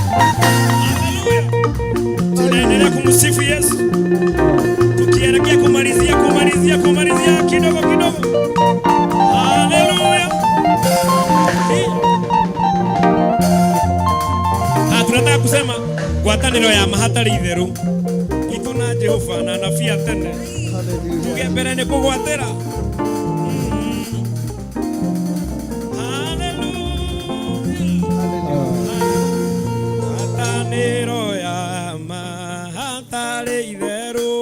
Haleluya. Tunaendelea kumsifu Yesu tukielekea kumalizia, kumalizia, kumalizia kidogo kidogo. Haleluya. Ah, tunataka kusema ngwatanĩro ya ma hatarĩ itherũ itũ na Jehova na anabii a tene, tuge mbere nĩ kũgwatĩra. Haleluya. Ngwatanĩro ya ma hatarĩ itherũ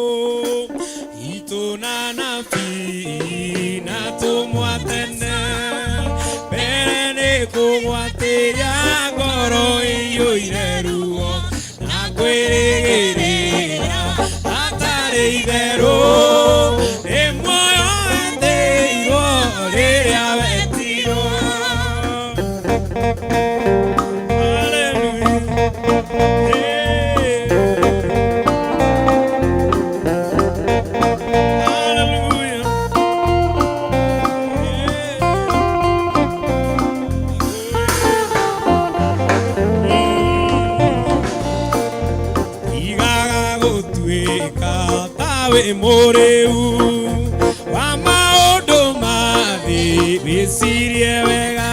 itũ na anabii na tũmwa tene, mbere nĩ kũgwatĩria ngoro ĩiyũire ruo na kwĩrĩgĩrĩra hatarĩ itherũ, nĩ muoyo wetĩirwo rĩrĩa wetirwo. Hallelujah. Hey. Hallelujah. Hey. Igaga gũtuĩka ta wĩ mũrĩu wa maũndũ mathĩ, wĩcirie wega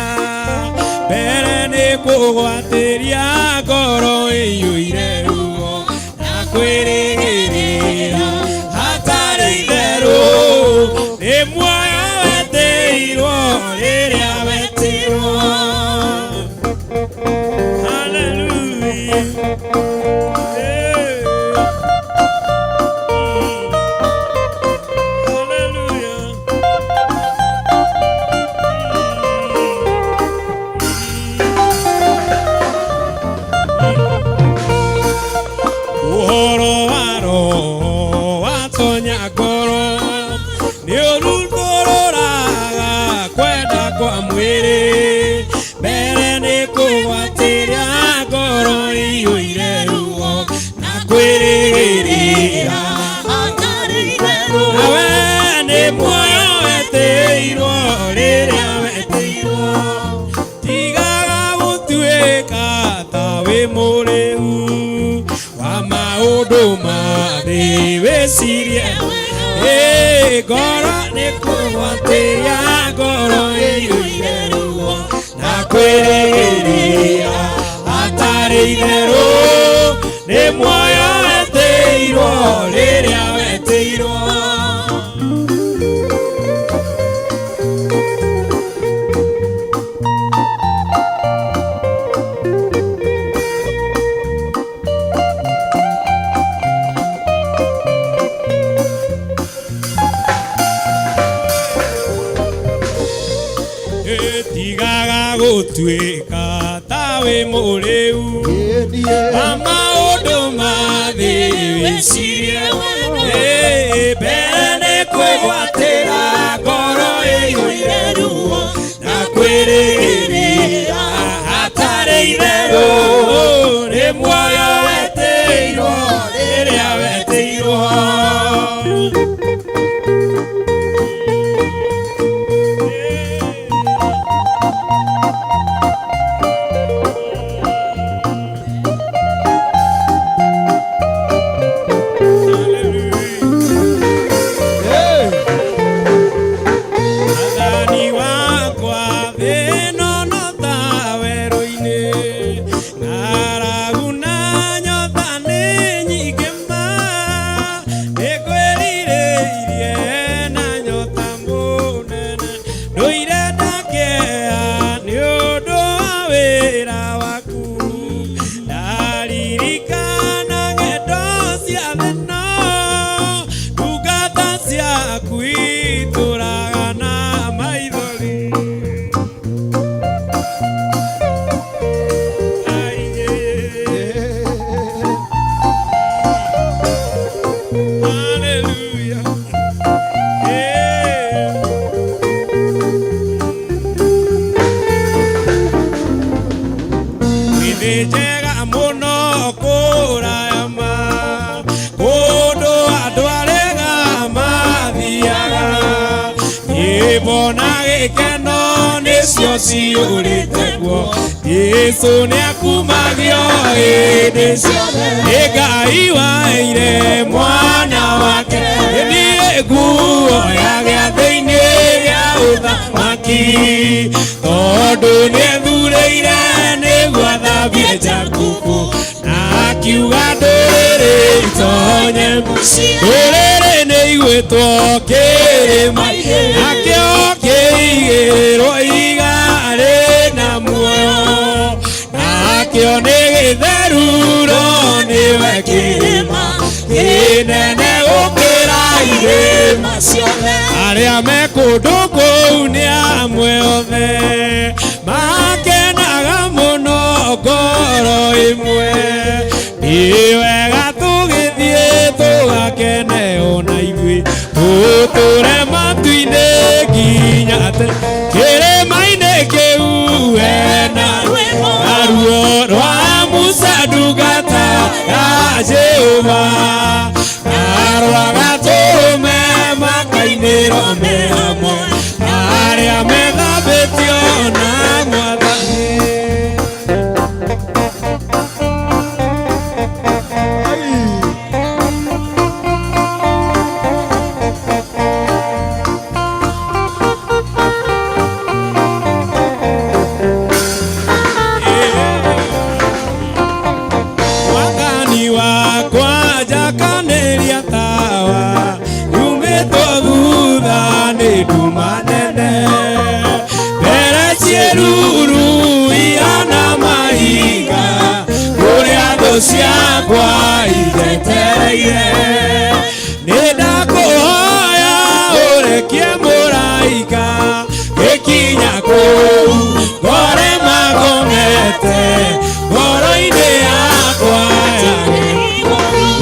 mbere nĩ kũgwatĩria ngoro ĩiyũire ruo na kwĩrĩgĩrĩra hatarĩ itherũ, nĩ muoyo wetĩirwo rĩrĩa wetirwo. Hallelujah. Hey. Hallelujah. Ũhoro wa Roho watonya ngoro nĩ ũrutũrũraga kwenda kwa mwĩrĩ, mbere nĩ kũgwatĩria ngoro ĩiyũire ruo na kwĩrĩgĩrĩra, nawe nĩ muoyo wetĩirwo rĩrĩa wetirwo. Tigaga gũtuĩka ta wĩ mũrĩu wa maũndũ ma thĩ, wĩcirie. Ĩ, ngoro nĩ kũgwatĩria ngoro ĩiyũire ruo na kwĩrĩgĩrĩra hatarĩ itherũ, nĩ muoyo wetĩirwo rĩrĩa wetirwo. Tigaga gũtuĩka ta wĩ mũrĩu wa maũndũ ma thĩ, wĩcirie. Ĩ, mbere nĩ kwĩgwatĩra ngoro ĩiyũire ruo na kwĩrĩgĩrĩra hatarĩ itherũ, nĩ muoyo wetĩirwo rĩrĩa wetirwo. Hallelujah. Hey. Gĩkeno nĩcio ciyũrĩte kuo. Jesũ nĩakumagio hĩndĩ ciothe. Nĩ Ngai waheire mwana wake. Niĩ nguoya gĩathĩ-inĩ gĩa ũthamaki, tondũ nĩethurĩire nĩguo athambie Jakubu, na akiuga ndũrĩrĩ itonye mũciĩ. Ndũrĩrĩ nĩ igwĩtwo kĩrĩma, nakĩo kĩigĩrwo ihiga rĩna muoyo, nakĩo nĩ gĩtheru no nĩwe kĩrĩma kĩnene gũkĩra irĩma ciothe. Arĩa me kũndũ kũu nĩ amwe othe makenaga mũno ngoro ĩmwe. Nĩ wega tũgĩthiĩ tũgakene ona ithuĩ, tũtũre matu-inĩ nginya tene. Kĩrĩma-inĩ kĩu hena ruo rwa Musa ndungata ya Jehova, na rwa Gatũrũme makainĩrwo me hamwe, arĩa methambĩtio na Mwathani. Mwathani wakwa njakanĩria tawa, nyumĩtwo thutha nĩ nduma nene, mbere ciĩruru ihana mahinga, kũrĩa thũ ciakwa injetereire. Nĩ ndakũhoya ũrekie mũraika gĩkinya kũu ngore magomete ngoro-inĩ yakwa.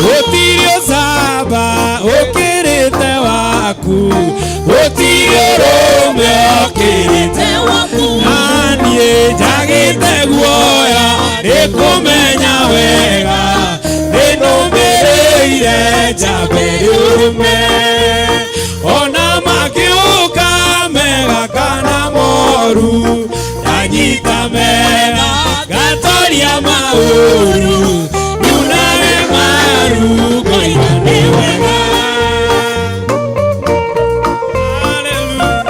Gũtirĩ ũcamba ũkĩrĩte waku, gũtirĩ ũrũme ũkĩrĩte waku, na niĩ njagĩte guoya nĩ kũmenya wega nĩnũmĩrĩire njambe rĩũrũme. Ona makĩũka mega kana moru, ndanyita mega ngatoria maũru, nyunage maru ngoiga nĩ wega. Hallelujah.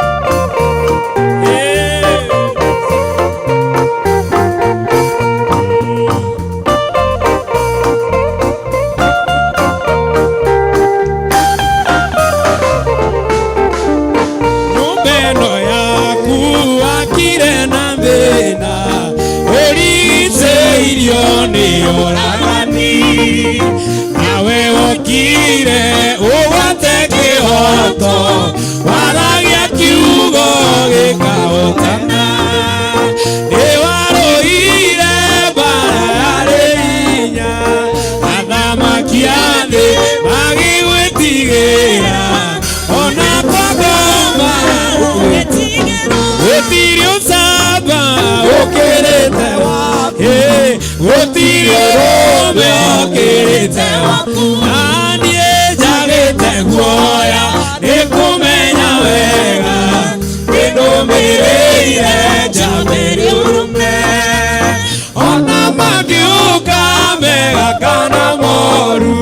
Yeah. Nyũmba ĩno yaku wakire na thĩna, ũrigicĩirio nĩ oragani, nawe wokire ũgwate kĩhoto, waragia kiugo gĩkahotana. Nĩ warũire mbara yarĩ hinya, athamaki a thĩ magĩgwĩtigĩra, ona kwagoma gũtirĩ ũcamba ũkĩrĩte waku, gũtirĩ ũrũme ũkĩrĩte waku, na niĩ njagĩte guoya nĩ kũmenya wega nĩndũmĩrĩire njambe rĩũrũme. Ona mangĩũka mega kana moru,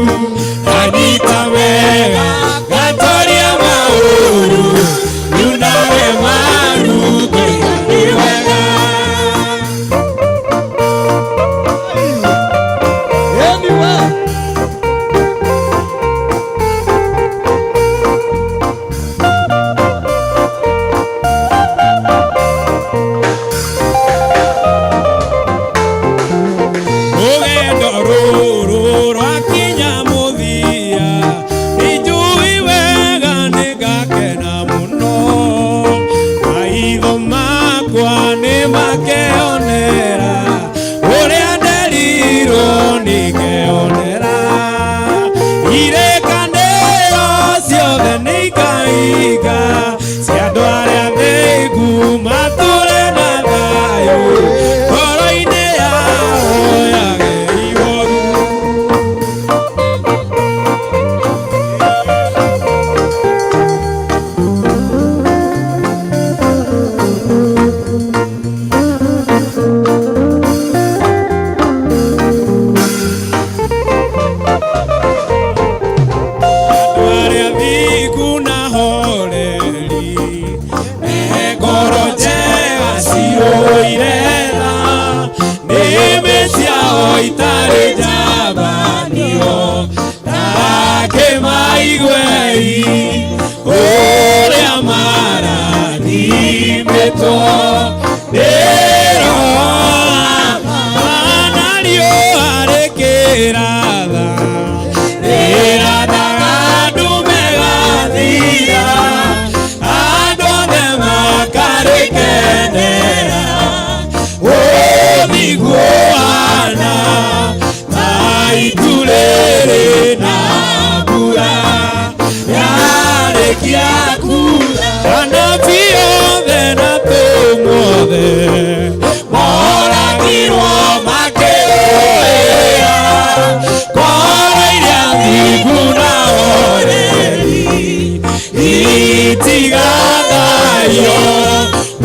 ndanyita wega ngatoria maũru, nyunage maru ngoiga nĩ wega. Anyway. Rĩkũgwetwo nĩ Roho na riũa rĩkĩratha, rĩrathaga ndume gathira, andũ othe makarĩkenera. Ũthingu ũhana ta itu rĩrĩ na mbura, yarĩkia kuura anabii othe na atũmwo othe moragirwo makĩũĩra ngoro iria thingu na horeri itigathaio.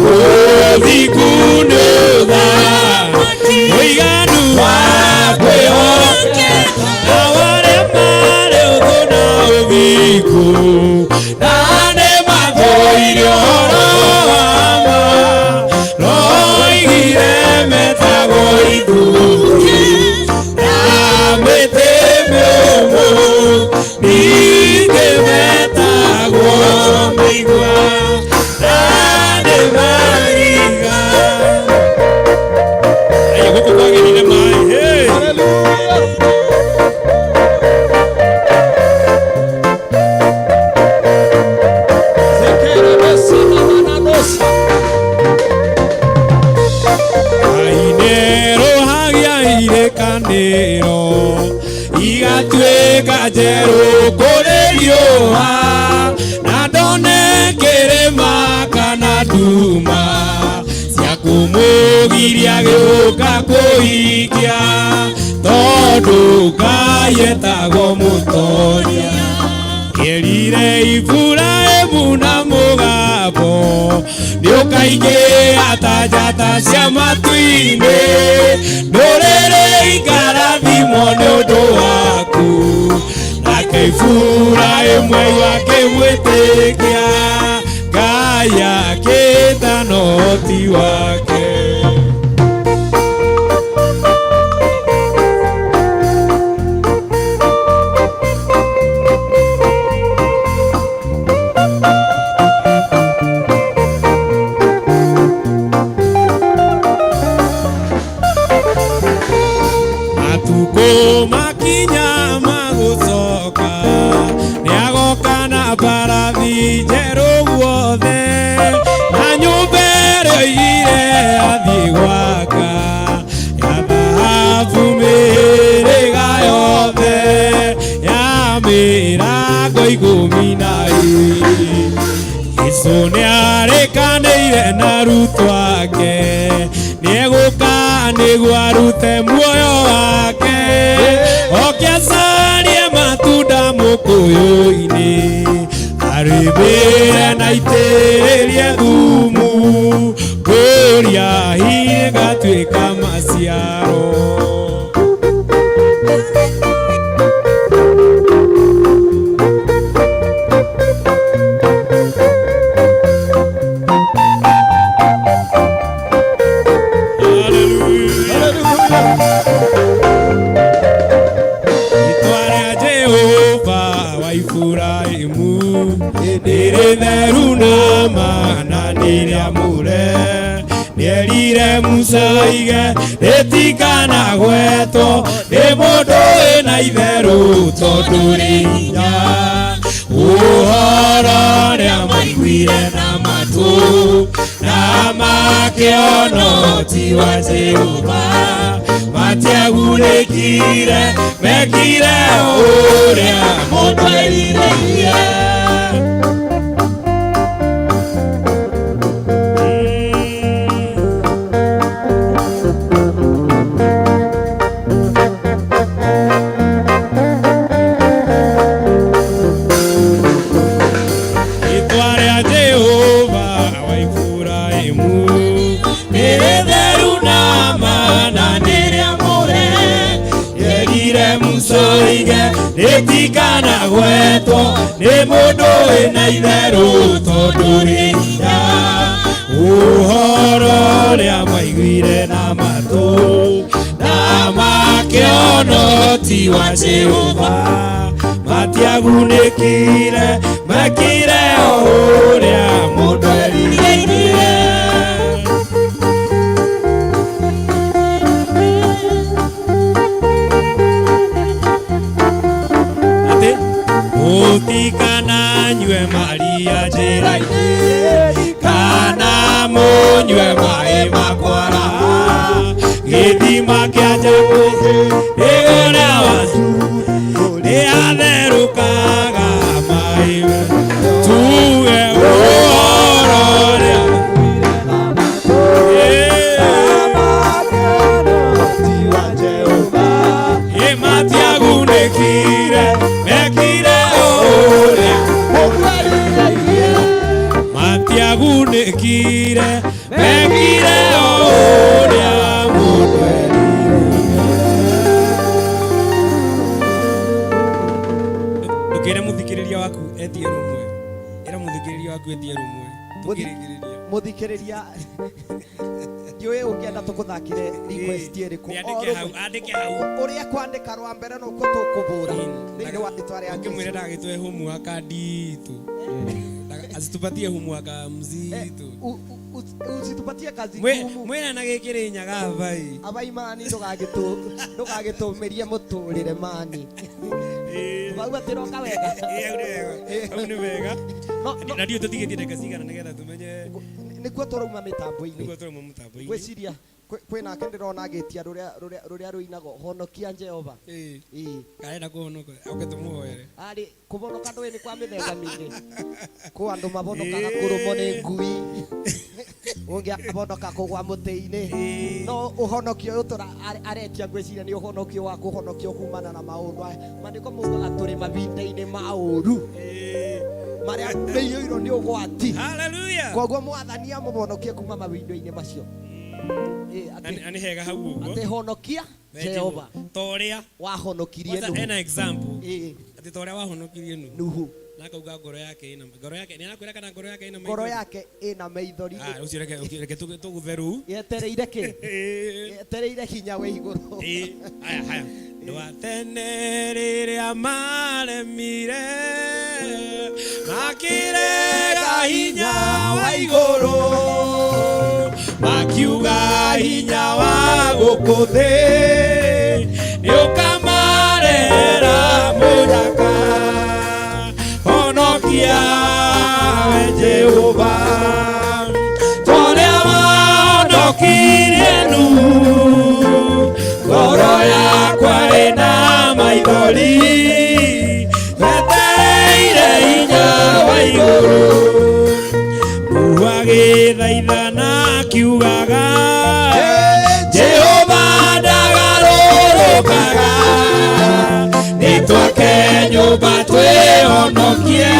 Ũthingu nĩ ũtha ũiganu wa kwĩhokeka, na arĩa marĩ ũthũ na ũthingu na nĩ mathũire ũhoro wa ma, roigire metagwo ithuri na mĩtĩ mĩũmũ, ningĩ metagwo mĩigua na nĩ mariga. Aya, gũkũ kwagĩrĩire maĩ. Hey! Hallelujah. Zekerebesanamananosa. Ainero hagia irĩkanĩro igatuĩka njerũ kũrĩ riũa, na ndone kĩrĩma kana nduma cia kũmũgiria gĩũka kũhingia, tondũ Ngai etagwo mũtoria. Erire Iburahĩmu na mũgambo nĩũkaingĩha ta njata cia matu-inĩ, ndũrĩrĩ ikarathimwo nĩ ũndũ waku. Nake Iburahĩmu aigua akĩmwĩtĩkia, Ngai akĩĩtana ũhoti wake. Matukũ makinya magũcoka, nĩagoka na mbarathi njerũ guothe, na nyũmba ĩrĩa oigire athiĩ gwaka ya thahabu mĩhĩrĩga yothe, ya mĩrango 12. Jesũ nĩarĩkanĩire na arutwo ake, nĩegũka nĩguo arute muoyo wake, oke acarie matunda mũkũyũ-inĩ, arĩmĩre na aitĩrĩrie thumu, kũrĩa igatuĩka maciaro. Hallelujah. Hallelujah. Rĩĩtwa rĩa Jehova wa Iburahĩmu nĩ rĩtheru na mana nĩ rĩamũre, nĩerire Musa oige rĩtikanagwetwo nĩ mũndũ wĩna itherũ, tondũ rĩ hinya. Ũhoro ũrĩa maiguire na matũ na makĩona ũhoti wa Jehova, matiagunĩkire, mekire ũrĩa mũndũ erirĩirie. Rĩĩtwa rĩa Jehova wa Iburahĩmu nĩ rĩtheru na mana nĩ rĩamũre, yerire Musa oige rĩtikanagwetwo nĩ mũndũ wĩna itherũ, tondũ rĩ hinya. Ũhoro ũrĩa maiguire na matũ na makĩona ũhoti wa Jehova, matiagunĩkire, mekire o ũrĩa mũndũ erirĩirie. maria njĩra-inĩ kana mũnyue maĩ makwara gĩthima kĩa Jakubu nĩũrĩa wa nĩatherũkaga maĩ tuge ũhoro ũrĩa matiagunĩkire mekire ũrĩa matiagunĩkire mekire ũrĩa mũndũ ndũkĩre mũthikĩrĩria waku etie rũmwe ĩra mũthikĩrĩria waku etie rũmwe tũkĩrĩkĩrĩria Muthikiriria ndiũĩ ũngĩenda tũkũthakĩre request ĩrĩkũ. Nĩandĩke hau, andĩke hau. Ũrĩa kwandĩka rwa mbere nũkuo tũkũbũra thĩinĩ wa rĩtwa rĩa Ukimwira Jesũ. ndagagĩtũhe homework nditũ asitupatie homework mzito. Usitupatie kazi ngumu. Mwĩra na gĩkĩrĩ nyaga vai. Abai mani ndũgagĩtũmĩrie mũtũrĩre mani bau atĩroka wega. Hau nĩ wega, hau nĩ wega. No Na ndiũ tũtigĩtie ndagĩka cigana nĩgetha tũmenye nĩkuo tũrauma mĩtambo-inĩ. Nĩguo tũrauma mũtambo-inĩ. Ngwĩciria kwĩnake ndĩrona agĩtia rũrĩa rũinagwo honokia Jehova. Ĩĩ. Ĩĩ. Karenda kũhonoka oke tũmũhoere. Arĩ kũhonoka ndũĩ nĩ kwa mĩthemba mĩingĩ. Kwĩ andũ mahonokaga kũrũmwo nĩ ngui, ũngĩ akahonoka kũgwa mũtĩ-inĩ. No ũhonokio ũyũ aretia ngwĩciria nĩ ũhonokio wa kũhonokio kumana na maũndũ aya. Maandĩko maugaga tũrĩ mahinda-inĩ ma ũũru marĩa mĩiyũirwo nĩ ũgwati. Hallelujah. Koguo mwathani amũhonokie kuma mahinda-inĩ macio. Na nĩ hega hau ũguo. Atĩ honokia Jehova. Ta ũrĩa wahonokirie Kwanza Nuhu. ena example. Ĩĩ. Atĩ ta ũrĩa wahonokirie Nuhu. Nuhu. Na akauga ngoro yake ĩna ngoro yake nĩ arakwĩra kana ngoro yake ĩna Ngoro maithori? yake ĩna maithori. Ah, ũcio reke tũgũthe rũu. Yetereire kĩ? Yetereire hinya wĩ igũrũ. Ĩĩ, haya haya. Andũ a tene rĩrĩa maremire makĩrega hinya wa igũrũ makiuga hinya wa gũkũ thĩ nĩũkamarehera mũnyaka. Honokia we Jehova torĩa wahonokirie Nuhu. Ngoro yakwa ĩna maithori wetereire hinya wa igũrũ. Nuhu agĩthaithana akiugaga Jehova ndagarũrũkaga nĩtwake nyũmba twĩhonokie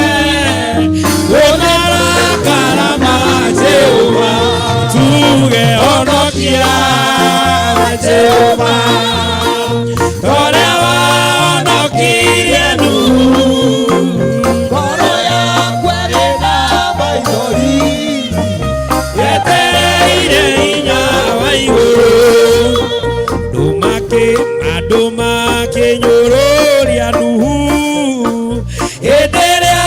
kũmarakara ma Jehova tuge honokia Jehova torĩa wahonokirie Nuhu. Ngoro yakwa ĩna maithori yetereire hinya wa igũrũ. Andũ makĩnyũrũria Nuhu hĩndĩ ĩrĩa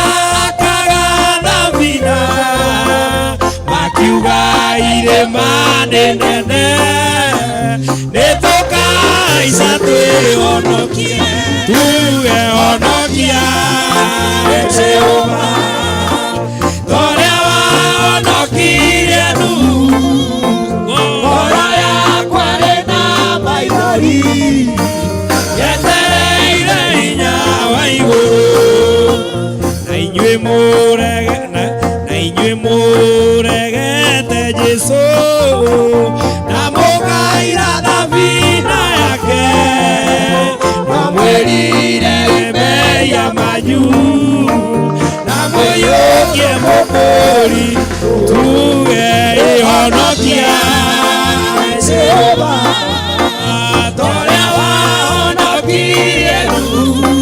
akaga thabina makiuga irĩma nĩ nene nĩtũkahaica twĩhonokie tuge honokia Jehova torĩa wahonokirie Nuhu. Ngoro yakwa ĩna maithori yetereire hinya wa igũrũ. Na inyuĩ mũregete Jesũ na mũkaira thabina yake na mwĩrire mehia manyu na mũiyũkie mũkũri tuge ĩhonokia Jehova torĩa wahonokirie Nuhu.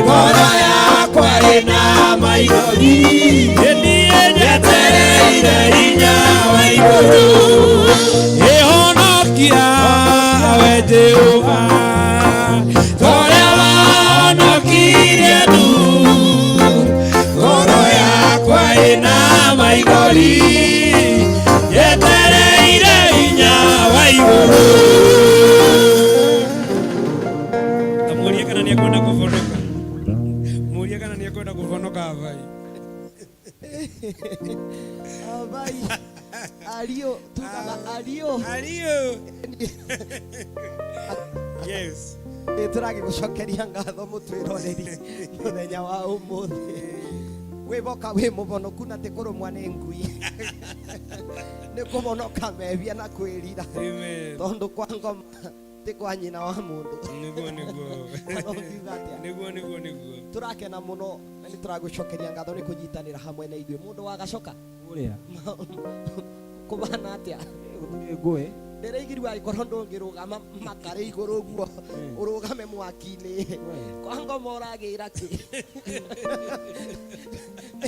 Ngoro yakwa ĩna maithori nyetereire hinya wa igũrũ. Ĩhonokia we Jehova torĩa wahonokirie Nuhu. Ngoro yakwa ĩna maithori yetereire hinya wa igũrũ. Mũrie kana nĩekwenda kũhonoka. Mũrie kana nĩekwenda kũhonoka vai. Ariũ tugaga ariũ. Ariũ. Yes. Nĩ tũragĩgũcokeria ngatho mũtwĩroreri mũthenya wa ũmũthĩ. Wĩboka wĩ mũbonoku na ti kũrũmwa nĩ ngui. Nĩ kũbonoka mehia na kwĩrira. Amen. Tondũ kwa ngoma ti kwa nyina wa mũndũ. Nĩguo nĩguo. Kana ũngiuga atĩa? Nĩguo nĩguo nĩguo. Tũrakena mũno na nĩ tũragũcokeria ngatho nĩ kũnyitanĩra hamwe na ithuĩ. Mũndũ wa gacoka Ũrĩa. kũbana atĩa? Gũtirĩ ngũĩ. Ndĩraigirwo angĩkorwo ndũngĩrũgama makara igũrũ ũguo ũrũgame mwaki-inĩ kwa ngoma ũragĩra kĩ?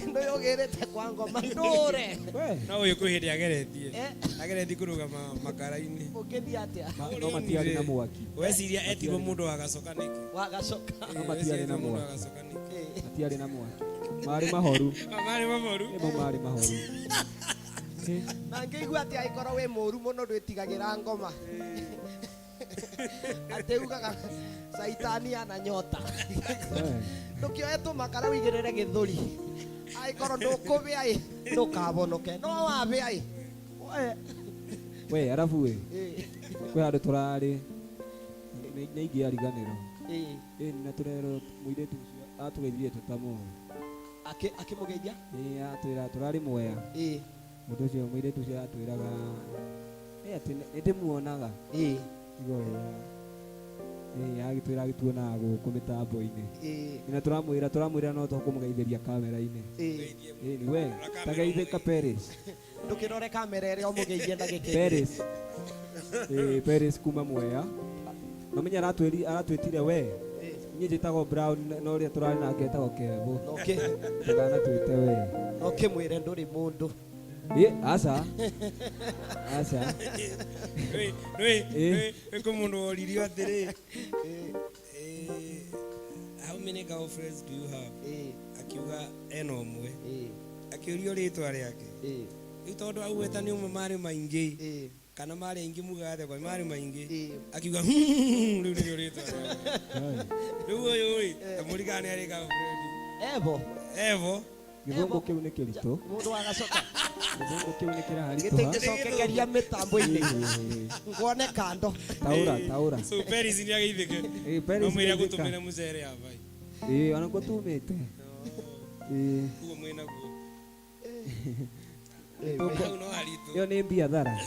Ndũyũgĩrĩte kwa ngoma ndũre. We. No ũyũ kwĩ hĩndĩ ageretie. Eh. Ageretie kũrũgama makara-inĩ. Ũngĩthiĩ atĩa? No matiarĩ na mwaki. Weciria etirwo mũndũ wa gacoka nĩkĩ? Wagacoka. No matiarĩ na Weciria mũndũ wa mwaki. gacoka nĩkĩ? Eh. Matiarĩ na mwaki. Marĩ mahoru. Marĩ maboru. Nĩmo marĩ mahoru. Na ngĩigua atĩ angĩkorwo wĩ mũru mũno ndwĩtigagĩra ngoma. Atĩ ugaga caitani ana nyota. Ndũkĩoe tũmakara ũigĩrĩre gĩthũri. Angĩkorwo ndũkũbĩa ĩ ndũkabonoke. No wabĩa ĩ. We. We arabu ĩ. Eh. Kwĩ handũ tũrarĩ. Nĩ ingĩariganĩrwo. Eh. Ĩ na tũrerwo mũirĩtu ũcio atũgeithirie tũtamũĩ. Akĩmũgeithia? Ĩ atwĩra tũrarĩ Mwea. Ĩ. Mũndũ ũcio mũirĩtu ũcio atwĩraga ĩ atĩ nĩ ndĩmuonaga. Ĩ. Igo ĩ agĩtwĩra agĩtuonaga gũkũ mĩtambo-inĩ. Ĩ. Na tũramwĩra tũramwĩra no tũkũmũgeithĩria kamera-inĩ. Ĩ. Ĩ ni we tageithĩka Paris. Ndũkĩrore kamera ĩrĩa ũmũgeithie na gĩkĩ. Paris. Ĩ Paris kuma Mwea. No menya aratwĩri aratwĩtire we. Ĩ. Niĩ njĩtagwo Brown no ũrĩa tũrarĩ nake etagwo Kevo. No kĩ Ndũkanatwĩte we. no kĩmwĩre ndũrĩ mũndũ. Ĩ aca. Aca. Wĩ wĩ Ĩ. wĩ kwĩ mũndũ woririo atĩrĩ. How many girlfriends do you have? Ĩ. Akiuga ena ũmwe. Ĩ. Akĩũrio rĩtwa rĩake. Ĩ. Rĩu tondũ augĩte nĩ ũmwe marĩ maingĩ. Ĩ. Kana marĩ aingĩ mugaga atĩa kwa marĩ maingĩ. Ĩ. Akiuga rĩu nĩrĩo rĩtwa rĩake. Rĩu ũyũ ĩ tamũrigana nĩ arĩ girlfriend. Ebo. Evo. Gĩthũngũ kĩu nĩ kĩritũ. Mũndũ wa gacoka. Gĩthũngũ kĩu nĩ kĩraritũha. Gĩtingĩcokekeria mĩtambo-inĩ. Nguone kando. Taũra taũra. So Paris nĩ ageithĩke. Ĩ Paris. No mwĩre nĩ agũtũmĩre mũcere abai. Ĩ ona kuo tumĩte. Ĩ. Ũguo mwĩnaguo. Ĩ. Hau no haritũ. Ĩyo nĩ mbiathara.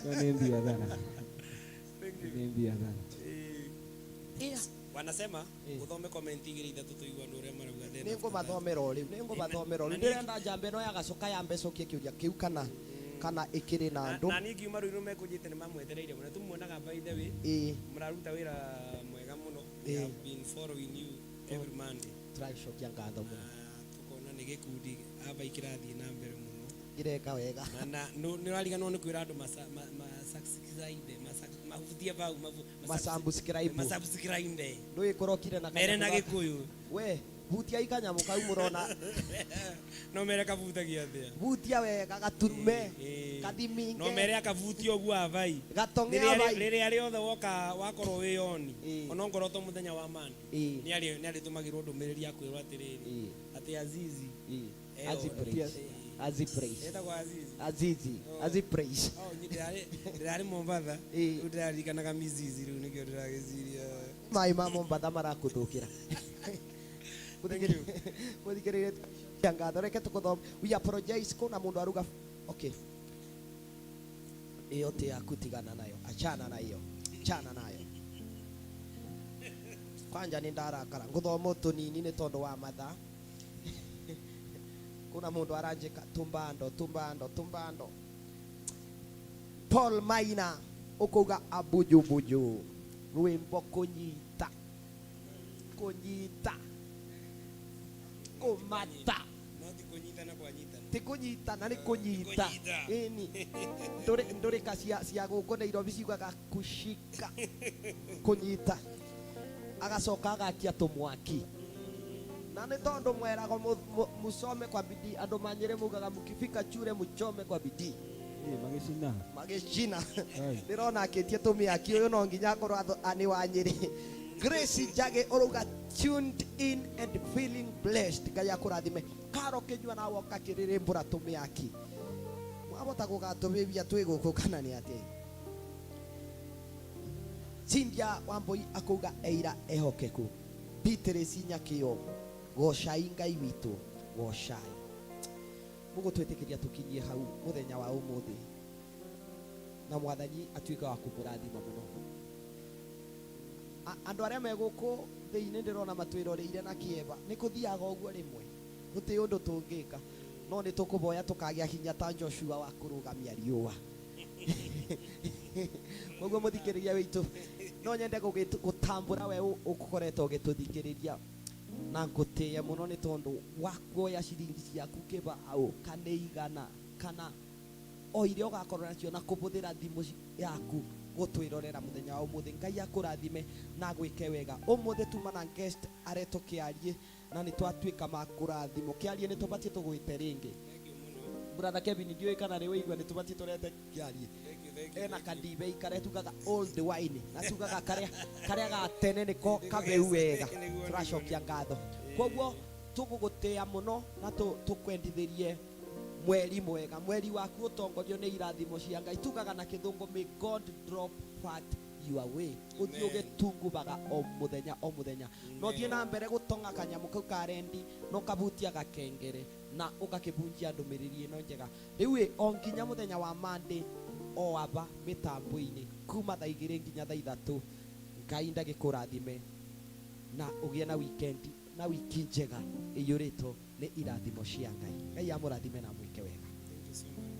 Ĩyo nĩ mbiathara. Nĩ mbiathara. Ĩa. Wanasema uthome comment igĩrĩ ithatũ tũigue andũ ũrĩa marauga then Nĩ ngũmathomera o rĩu, nĩ ngũmathomera o rĩu. Ndĩrenda njambe ĩno ya gacoka yambe ĩcokie kĩũria kĩu kana kana ĩkĩrĩ na andũ. Na niĩ ngiuma rũirũ mekũnjĩte nĩ mamwetereire mũno tũmuonaga by the way Ĩ. mũraruta wĩra mwega mũno. We Ĩ. have been following you every Monday. Tũragĩcokia ngatho mũno. Na tũkona nĩ gĩkundi aba kĩrathiĩ na mbere mũno. Ngĩreka wega. Na nĩ ũrariganĩrwo nĩ kwĩra andũ mahutie bau Masubscribe. masubscribe Ndũĩ kũrokire na mere na kanyamũ gaka. gĩkũyũ We, hutia ikanyamũ kau mũrona. no mere kabutagia atĩa Hutia wega gaturume. Ĩ. Kathiminge. no mere akabutia ũguo abai Gatong'e Rĩrĩa- abai. rĩrĩa rĩothe woka wakorwo wĩ oni Ĩ. onongorwo to mũthenya wa mandi Ĩ. nĩ arĩtũmagĩrwo ndũmĩrĩri ya kwĩrwo atĩrĩrĩ Ĩ. atĩ Azizi Ĩ. Eh, Azi o- praise. Azi praise. etagwo Azizi Azizi. Azi praise. Oh, nĩ ndĩrarĩ Mombatha Ĩ. rĩu ndĩraririkanaga mizizi rĩu nĩkĩo ndĩragĩciria Maĩ ma Mombatha marakũthũkĩra. Mũthikĩrĩria cia ngatho reke tũkũthoma. We apologize kuna mũndũ aruga okay. Ĩyo ti yaku tigana nayo. Achana na hiyo. Achana nayo. Kwanja nĩ ndarakara. Ngũthoma tũnini nĩ tondũ wa mathaa. Kuna mũndũ aranjĩka tumbando tumbando tumbando. Paul Maina ũkauga abujubuju rwĩmbo kũnyita kũnyita kũmata no ti kũnyitana kwanyitana ti kũnyitana nĩ kũnyita Kũnyita. ĩni ndũrĩka cia gũkũ Nairobi ciugaga kushika kũnyita agacoka agakia tũmwaki na nĩ tondũ mwerago mũcome kwa bidii andũ manyĩrĩ mugaga mkifika chure mũchome kwa bidii Ĩ magĩcina. magĩcina Ai. ndĩrona akĩtie tũmĩaki ũyũ no nginya akorwo nĩ wa Nyĩrĩ. Grace Njage ũrauga tuned in and feeling blessed. Ngai akũrathime. Karo kĩnyua na woka kĩrĩrĩmbũra tũmĩaki. Wabota gũgatũbĩbia twĩ gũkũ kana nĩ atĩa? Cynthia Wambui akauga eira ehokeku. Beatrice Nyakio, gocai Ngai witũ, gocai. Mũgũtwĩtĩkĩria tũkinyie hau mũthenya wa ũmũthĩ, na mwathani atuĩke wa kũmũrathima mũno. Andũ arĩa me gũkũ thĩinĩ ndĩrona matwĩroreire na kĩeva, nĩ kũthiaga ũguo rĩmwe, gũtirĩ ũndũ tũngĩka, no nĩ tũkũboya tũkagĩa hinya ta Joshua wa kũrũgamia riũa. Koguo mũthikĩrĩria witũ, no nyende gũtambũra we ũkoretwo ũgĩtũthikĩrĩria na ngũtĩe mũno nĩ tondũ wa kuoya ciringi ciaku kĩbaũ kana igana kana o iria ũgakorwo nacio na kũbũthĩra thimũ yaku gũtwĩrorera mũthenya wa ũmũthĩ. Ngai akũrathime na agwĩke wega. Ũmũthĩ tuma na guest aretwo Kĩarie na nĩ twatuĩka ma kũrathimwo. Kĩarie nĩ tũbatiĩ tũgwĩte rĩngĩ. Brother Kevin, ndiũĩ kana nĩ wĩigua nĩ tũbatiĩ tũrete Kĩarie. Ena kadibei karĩa tugaga old wine na tugaga karĩa ga tene nĩko kabeu wega. Tũracokia ngatho. Koguo tũgũgũtĩa mũno na tũkwendithĩrie mweri mwega. Mweri waku ũtongorio nĩ irathimo cia Ngai. Tugaga na kĩthũngũ, may God drop fat your way. Ũthiĩ ũgĩtungubaga o mũthenya o mũthenya. No thiĩ na mbere gũtonga kanyamũ kau ka rendi na ũkabutia gakengere na ũgakĩbunjia ndũmĩrĩri ĩno njega. Rĩu ĩ, o nginya mũthenya wa Monday o aba mĩtambo-inĩ kuma thaa igĩrĩ nginya thaa ithatũ. Ngai ndagĩkũrathime na ũgĩe na weekend na wiki njega ĩiyũrĩtwo nĩ irathimo cia Ngai. Ngai amũrathime na amwĩke wega. Thank you so much.